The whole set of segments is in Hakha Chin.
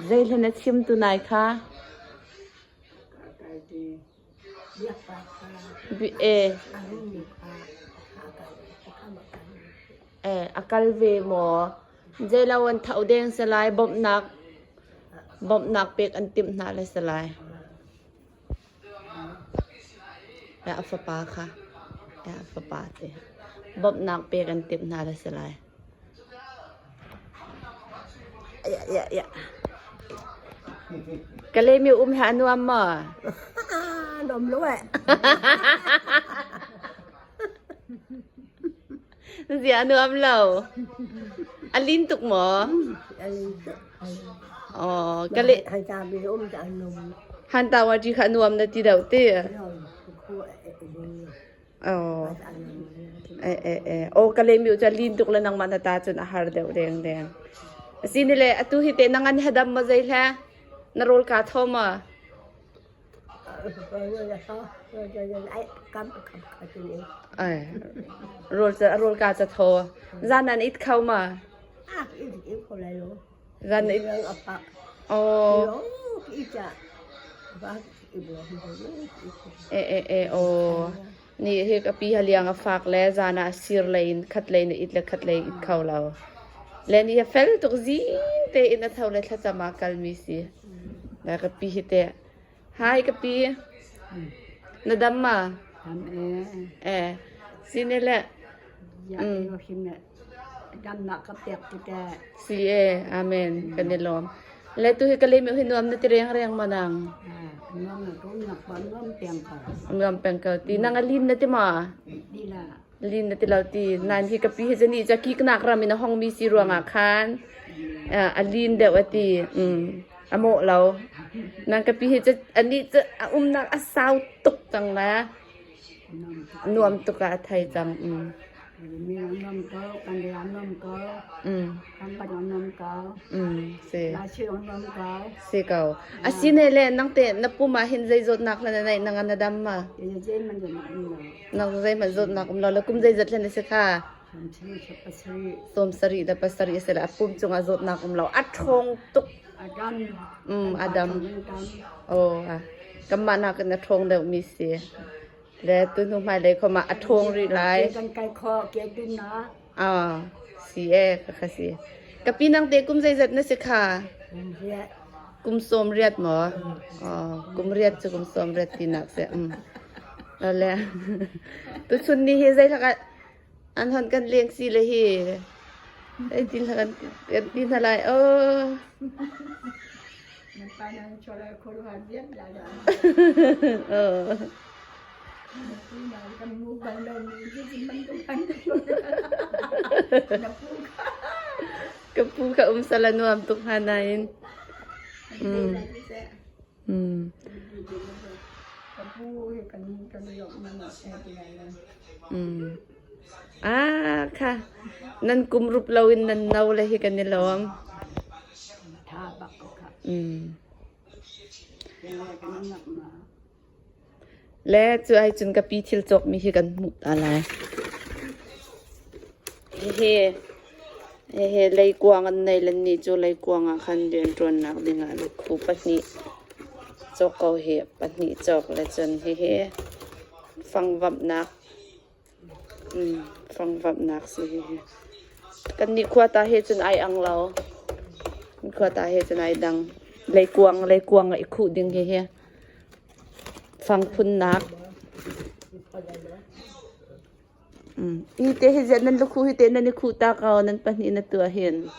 Zei hla na chim tunai kha? A kal ve maw? Zeilo an tho deng si lai, bawmhnak bawmhnak pek an timh hna le si lai. A fapa kha a fapa te bawmhnak pek an timh hna le si lai. Kalemi um hi a nuam maw? Nuam lo eh. Zia a nuam lo. A lin tuk maw? A lin tuk. Oh, kale. Han ta bi um ta nuam. Han ta wa ji kha nuam na ti deuh ti. Nuam. Khu Oh. Eh eh eh. Oh Kalaymyo cu a lin tuk le nangmah na ta cun a har deuh dengdeng. Asini le atu hi te nangan hadam ma zei hle? Na rawl ka tho ma? Ai. Rawl ca rawl ka ca tho. Zan nan it kho ma? Zan it. Oh. Eh eh eh aw. Ni hi ka pi haliang a fak le zan ah sir lei in khat lei na it le khat lei it kho lo. Le ni a fel tuk zing te in a tho le thlacam ah kal mi si. Le ka pi hi te. Hi ka pi. Na dam ma? Dam e. Eh. Sine le. Ya mm. Damnak ka pek tikah. Si e, amen. Kan i lawm. Le tu hi ka lem hi nuam na ti reng reng ma nang? Nuam na ko nak pa nuam peng ko. Nuam peng ko. Ti nang a lin na ti ma? Di la. Lin na ti lo ti. Nan hi ka pi hi jani cha ki nak ram in a hong mi si ruang ah khan a lin deuh a ti. Mm. A mawh lo. Nang ka pi hi cha ani cha a umnak a sau tuk cang la. Nuam tuk ah a thei cang. Mm. Mi an nuam ko, kan le an nuam ko, kan pan an nuam ko, Si. Lasi an nuam ko. Si ko. Asine le nang te na pum ah hin zei zawtnak le na neih nang na dam ma? Zei man zawtnak um lo. Nang zei man zawtnak um lo le kum zeizat le na si kha? Sawm sarih le pasarih a si le a pum cungah zawtnak um lo. A ṭhawng tuk. Adam. Adam. Oh, kanmah nakin a ṭhawng deuhmi si. Le tu hnu hmailei khom ah a ṭhawng rih lai. Kan kai khawh ke dun na. Ah, si e ka kha si. Ka pi nang te kum zeizat na si kha? Kum sawm riat maw? Oh, kum riat cu kum sawm riat tinak si. Le tuchun ni hi zei hlak an hon kan leng si le hi. Ei tin hlak kan ti hna lai. Oh. Ka pu ka um sal a nuam tuk hnga nain. Mm. Mm. Mm. Ah, kha. Nan kum rup loin nan no le hi kan i lawm. Mm. Le cu ai cun ka pi thil cawkmi hi kan hmuh ta lai. Hihi hihi leikuang an nei le nih cu leikuang ah khan rianṭuannak dingah lukhu pahnih cawk ko hi pahnih cawk le cun hihi fangvamhnak fangvamhnak si hihi. Kannih khua ta he cun ai ang lo. Kan khua ta he cun ai dang. Leikuang leikuang ah i khuh ding hihi. Fangphunnak. Hi te hi ziah nan lukhuh hi te nan i khuh ta ko nan pahnih na tuah hin.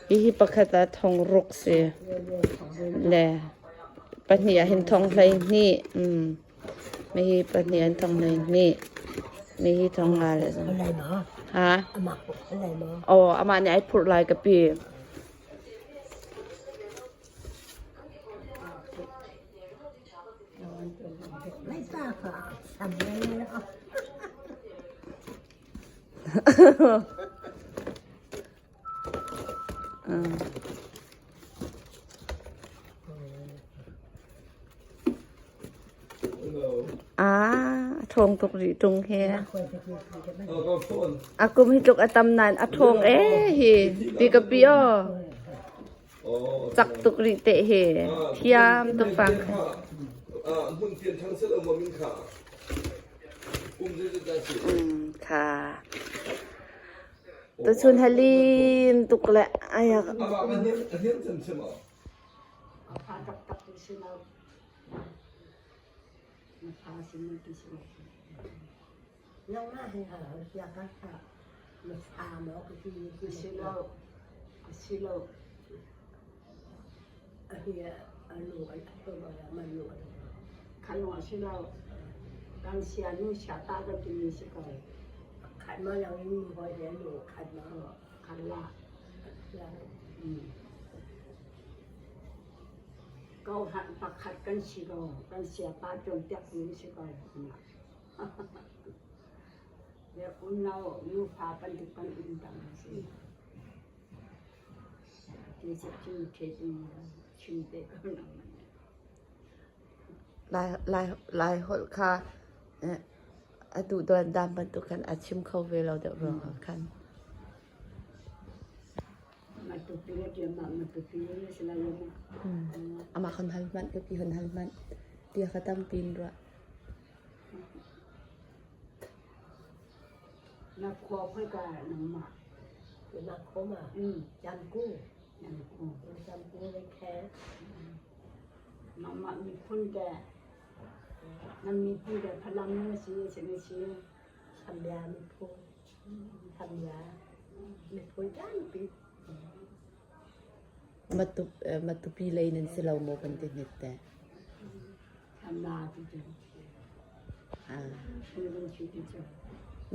Hihi pakhat ah thong ruk si. Le pahnih ah hin thong 12. Hihi pahnih ah thong 12. Hihi thong nga le zong. Ha? Aw, amah nih ai phurh lai ka pi. Ah, a ṭhawng tuk rih ṭung hi. A kum hi tluk a tam nain a ṭhawng ee hi. Ti ka pi aw. Cak tuk rih te hi. Thiam tuk fang. Kha. Tuchun halim tuk le ayak. Kohlan pakhat kan si ko, kan siapa cawnpiaktu na si ko. Le unau nufa bantuk kan um dang a si. Ti cu chim te ko na. Lai holh kha atu dan bantuk khan a chim kho ve lo deuh ruangah khan. Amah kan hal hmanh, ka pi kan hal hmanh. Bia kha tampi in ruah. Na khua khoi ka nangmah? Na khua ma? Jamku. Jamku. Jamku le khe. Nangmah miphun ke nan miphun ke Falam na si si na si. Sambia miphun. Sambia miphun tampi. Matupi lei nan si lo maw kan ti hnet te.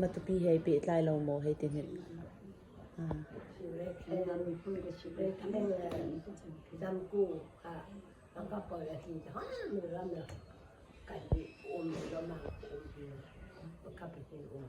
Matupi he pehtlai lo maw hei ti hnet. Zamku kha ka pawl a ti ha mi ram la kan um lo ma um ka pa tin um.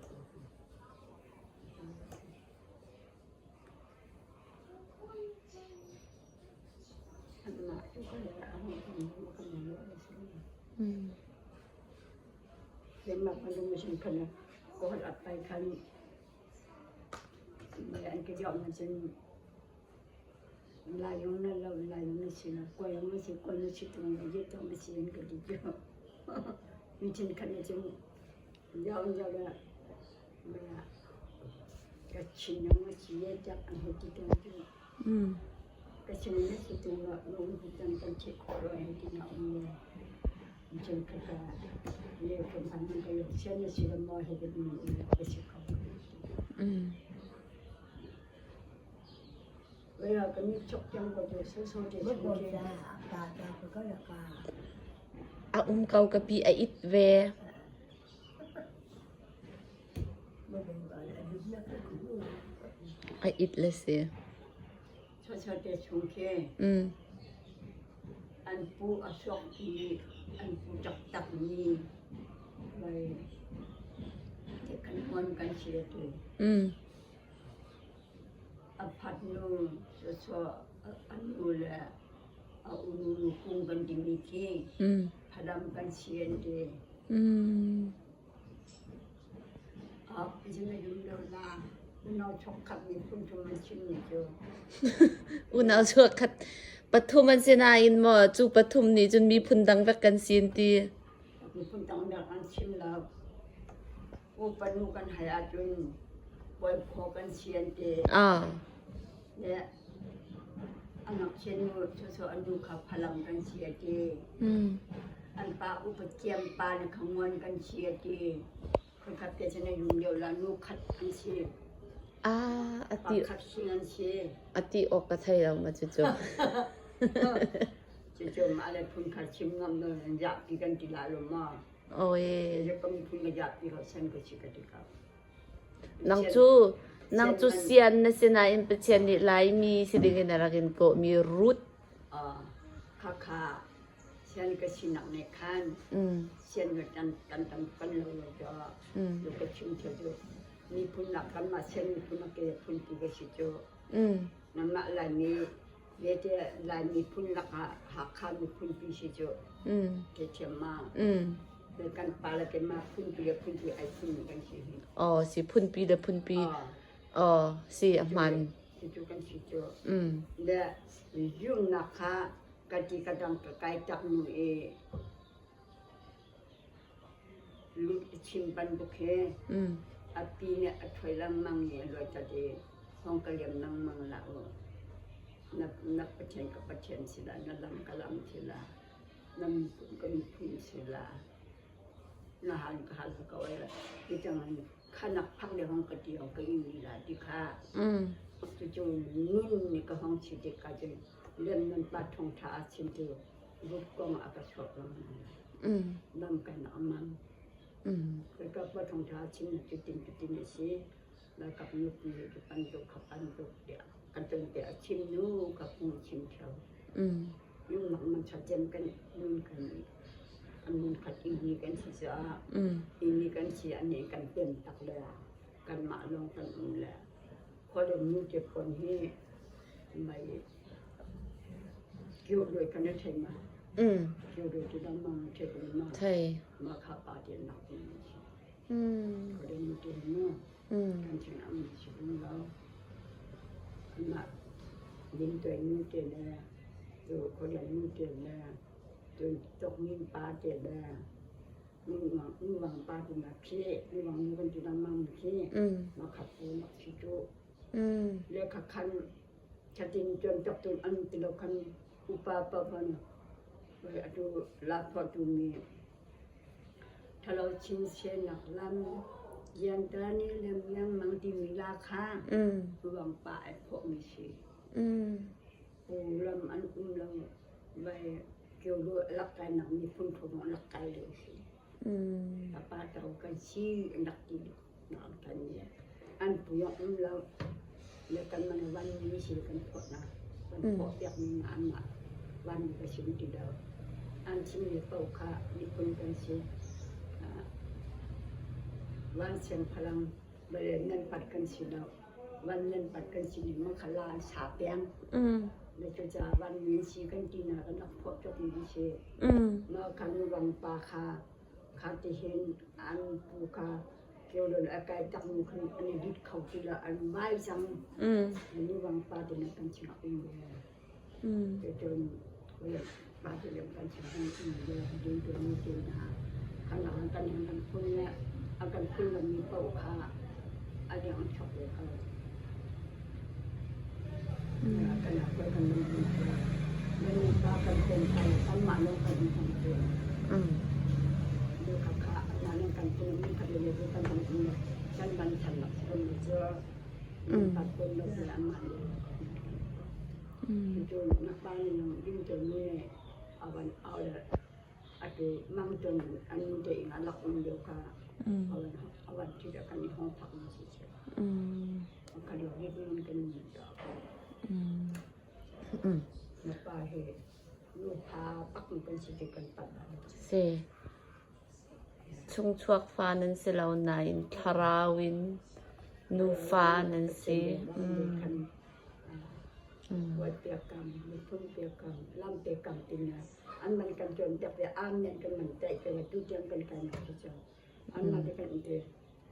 A um ko ka pi a it ve. A it le si. An pu a suak i an pu taktakmi kan hmuan kan si atu. A phat nu sawsawh a nu le a unu nu kung kan timi khi Falam kan si an ti. Unau chuakkhat pathum an si nain maw cu pathum nih cun miphun dang vek kan si an ti. Miphun dang vek an chim lo. Upa nu kan hal ahcun bawi kan si an ti. Le a ngakchia nu cucu a nu kha Falam kan si a ti. An pa upa thiam pa le kha nguan kan si a ti. Khoikhat te cun a yum lio la nu khat an si. Ah, a ti Pakhat hring an si. A ti awk ka thei lo ma cucu. Cucu mah le phun khat chim ngam lo nan zapi kan ti la lo ma. Oi. Cucu ka miphun ka zapi ho san ka si ka ti ka. Nang cu nang cu sian na si nain Pathian nih Laimi si ding in a rak in kawhmi Ruth. Khakha sian ka sinak nih khan sian kan kan tam kan lo lo cu ka chim cu. Miphun nak kanmah Chin miphun ah ke phunpi ka si cu. Nanmah Laimi vete Lai miphun lakah Hakha miphunpi si cu. Ke ma. Kan pa le keimah phunpi le phunpi ai phun kan si hi. Oh, si phunpi le phunpi. Oh, si a hman. Cucu kan si cu. Le zumnak kha ka ti ka dang ka kai tak nu i lut a chim bantuk hi a pi nih a ṭhoi lengmang i a luat i hong ka liam lengmang la u. Na, na Pathian ka Pathian si la, na lam ka lam si la, na miphun ka miphun si la, na hal ka hal ko ai la. Ti tang khanak phak le hong ka ti hong ka in la ti kha. Cucu nun nih ka hong si tik ka cun lem nun pa thong tha a chim tu rut kong a ka chuak lengmang. Lam kan amang. Ka pa thong tha chim na cutin cutin a si. Ralkap nupi cu pan tuk kha pan tuk tiah kan ton te a chim nu ka pung chim theo. Yung mak man cha cem kan nun kan an mun khat ini kan si caah ini kan si ani kan pem tak le kan mah lawng kan um le khualem nu te phone hi mai kio doi kan thei ma kio doi tu dang mang thei ko ma Thei. ma kha pa te nak ni khualem nu te mu kan ching am si lo mah lim toi nu te le tu khualem nu te le tu tok min pa te le Nu pa tu na phi nu wang nu kan tu dang mang khi ma kha pu mak thi tu le kha khan chatin chon tok tun an ti lo khan upa pa phan wei atu la pho tu mi thalo chin se nak lam yan ta ni lem yang mang ti mi la kha wang pa ai pho mi si pu lam an um lo vai kio lu lak kai nak mi phun tho lak kai le si pa to kan si nak ti nak kan ni an puyok um lo le kan man wan ni si kan phot na kan phot piak mi na an ma wan ka sim ti do an chim le pau kha miphun kan si wan siang phalang bale nan pat kan si lo van nan pat kan si ning makhala sa piang le cu ca van min si kan ti na kan rak phawt tuk mi si ma kan wang pa kha kha ti hin an pu kha kyo lon a kai tak mu khan an i dit kho ti la an vai cang nu wang pa ti na kan chim um ve te cun pa ti le kan chim um ve ding tu ni ti na kan kan kan phun le a kan phun lo mi paoh kha a liang chok ve ko. Kan kan kan pa kan pen kan anmah lawng kan um kan tu. Lu kha kha anmah lawng kan tu mi khat le le kan kan um kan ban than nak si mi cu pa kun lo le anmah le cu na pa ni nung ding tu mi awan au le Atu mangton an nu te inn ah lak um lio kha awan thi dah kan i hong phak mi si si. Kan lo rit nun kan nun ta. Na pa he nu pha pak mu kan si ti kan pat. Si. Chungchuak fa nan si lo nain thlarau in nufa nan si. Huat piakam, miphun piakam, lam piakam tina an man kan cawn piak ve amen kan man taih ke tu tiang kan kai nak cu an ma te kan te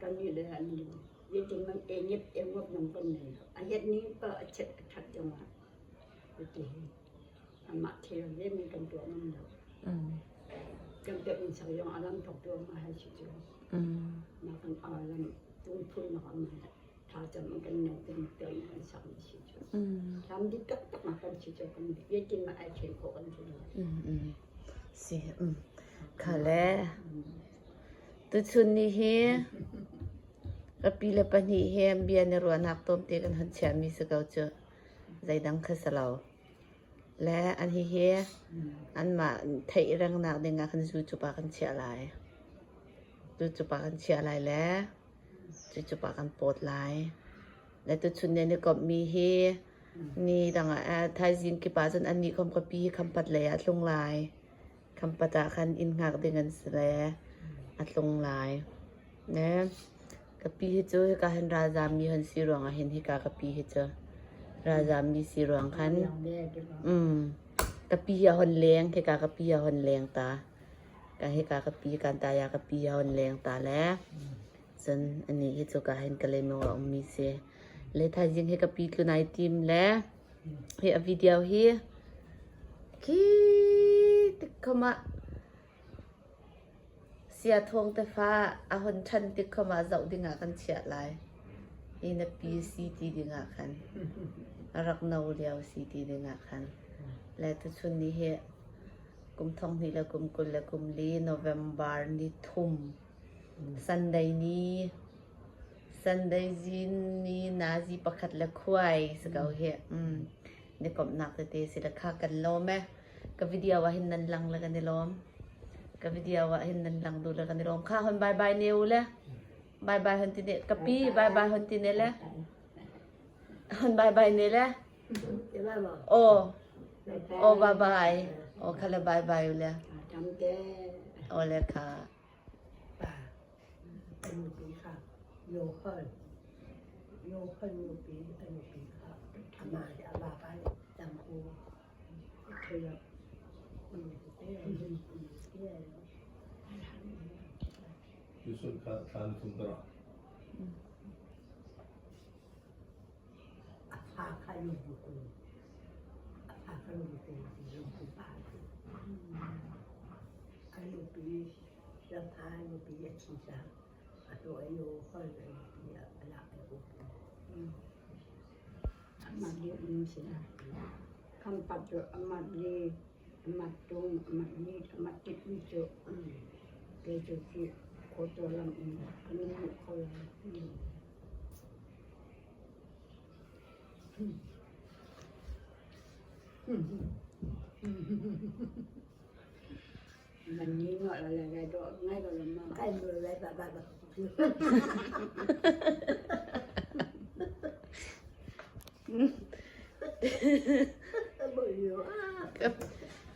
kan ni le an ni ye tin man e nyep e ngop nam kan nei a het ni pa a chet a that jong a ti ama the le min kan tu ngam lo kan te in sak yong alam thok tu ma hai si chu na kan alam tung phun na ma thlacam kan nei kan te kan sak mi si cu thlam dik taktak ma kan si cu kan biakin ma ai chen khawh kan si Si khale tuchun ni hi ka pi le pahnih he bia ni ruahnak tawmte kan han chiah mi si ko cu zeidang kha si lo le an hi hi anmah theih rengnak ding ah kan zu cupa kan chiah lai tu cupa kan chiah lai le Cucu pa kan pawt lai. Le tuchun ne ni komhmi hi ni dang ah thaizing kip ah cun annih kom ka pi khampat lei ah tlung lai. Khampat ah khan inn hngak ding an si le a tlung lai. Ne. Ka pi hi cu hika hin ralzaam mi han si ruangah hin hika ka pi hi cu ralzaam mi si ruang khan ka pi hi a hon leng hika ka pi a hon leng ta ka hika ka pi kan ta ya ka pi a hon leng ta le cun ani hi cu ka hin Kalaymyo a ummi si le thaizing hi ka pi tlun ai tim le hi a video hi khi tik khom ah Siathawng tefa a hon ṭhan tik khom ah zoh dingah kan chiah lai. Hi na pi si ti dingah khan. A rak no lio si ti dingah khan. Le tuchun ni hi kum 20 le kum 24 November ni thum Sunday ni Sunday zin ni nazi pakhat le khuai si ko hi. Ni komhnak tete si le kha kan lawm e. Ka video ah hin nan lang le kan i lawm. Ka video ah hin nan lang duh le kan i lawm. Kha hon bye bye ne u le. Bye bye hon ti ne ka pi bye bye hon ti ne le. Hon bye bye ne le. Oh. Oh bye bye. Oh khala bye bye u le. Oh le kha. Pa a nupi kha Johan Johan nupi a nupi kha amah le a vapa nih Tamhu Tusun kha thlan thum dara. A fa kha lungbu a fa kha lungbu lungbu pa a nupi lamha nupi a thi cang a hlawh a yo hol a nupi a lak a up. Amat li um sila. Khampat cu amat li, amat tung, amat ni, amat tit mi cu kei cu khi khuataw lam in kan i hmuh kho lai. Nan ni ngah la le gai dawh ngai ko lo ma. Kai mu lai ba ba ba.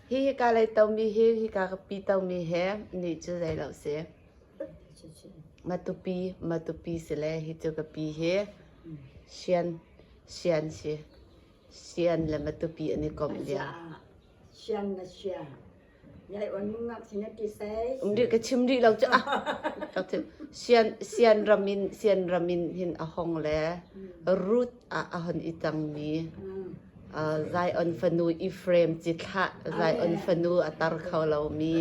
Hi hika lei tomi hi hika ka pi tomi he nih cu zei lo si. Matupi Matupi si le hi cu ka pi hi Sian Sian si. Sian le Matupi an i komh lio. Sian na sia. Yai on nungak sin ti sai. Um rih ka chim rih lo cu ah. Sian Sian ram in Sian ram in hin a hong le Ruth ah a hon i cangmi Zion fanu Ephraim cithlah Zion fanu a tar kho lomi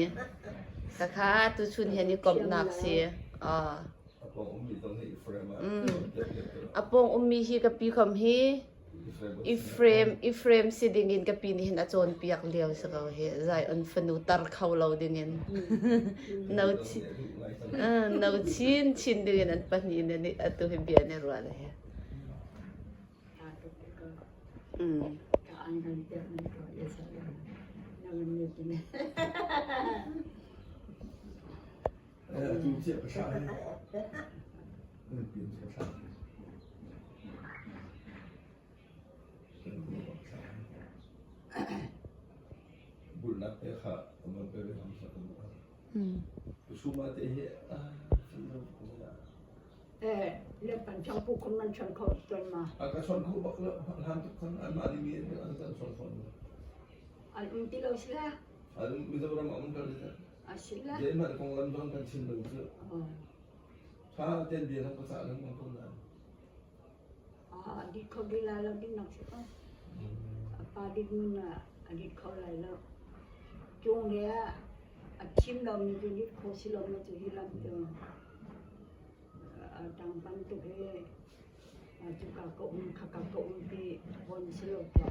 khakha tuchun hi an i komhnak si. A pawng ummi hi ka pi khom hi Ephraim Ephraim si dingin ka pi nih hin a cawnpiak lio si ko hi Zion fanu tar kho lo dingin no chin no chin chin dingin an pahnih in atu hi bia an i ruah le hi. A ka chawnh kho bak lo. Hlan tuk khan anmah nih mi an kan chawnh fawn lo. An um ti lo sila. An Mizoram a um kal Asila. Zeihmanh konglam zong kan chim lo cu. Tha ten bia zong ka cah lengmang ko nain. Ah, dit kho di lai lo ding nak si ko. Pa dit nun ah a dit kho lai lo. Cung le ah a chim lo mi cu dit kho si lo ma cu hi lam cu. Tang bantuk hi cuka ka um khaka ka um ti bon si lo.